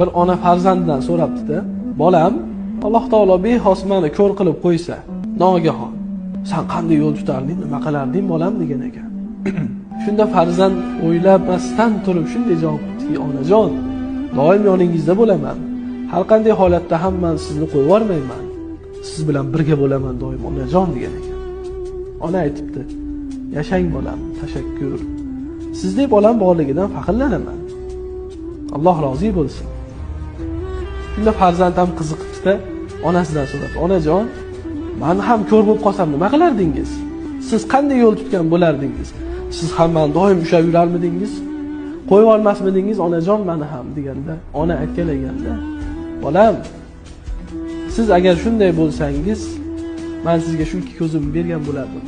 Bir ona farzandidan so'rabdi-da, bolam, Alloh taolo bexos meni ko'r qilib qo'ysa, nogahon, sen qanday yo'l tutarding, nima qilarding bolam degan ekan. Shunda farzand o'ylamasdan turib shunday javob beribdiki, onajon, doim yoningizda bo'laman. Har qanday holatda ham men sizni qo'yib yubormayman. Siz bilan birga bo'laman doim onajon degan ekan. Ona aytibdi, yashang bolam, tashakkur. Sizdek bolam borligidan faxrlanaman. Alloh rozi bo'lsin. Shunda farzand ham qiziqibdi-da, onasidan so'rabdi, onajon, men ham ko'r bo'lib qolsam nima qilardingiz? Siz qanday yo'l tutgan bo'lardingiz? Siz ham meni doim ushlab yurarmidingiz? Qo'yib olmasmidingiz onajon meni ham deganda, ona aytgan ekanda, bolam, siz agar shunday bo'lsangiz, men sizga shu ikki ko'zimni bergan bo'lardim.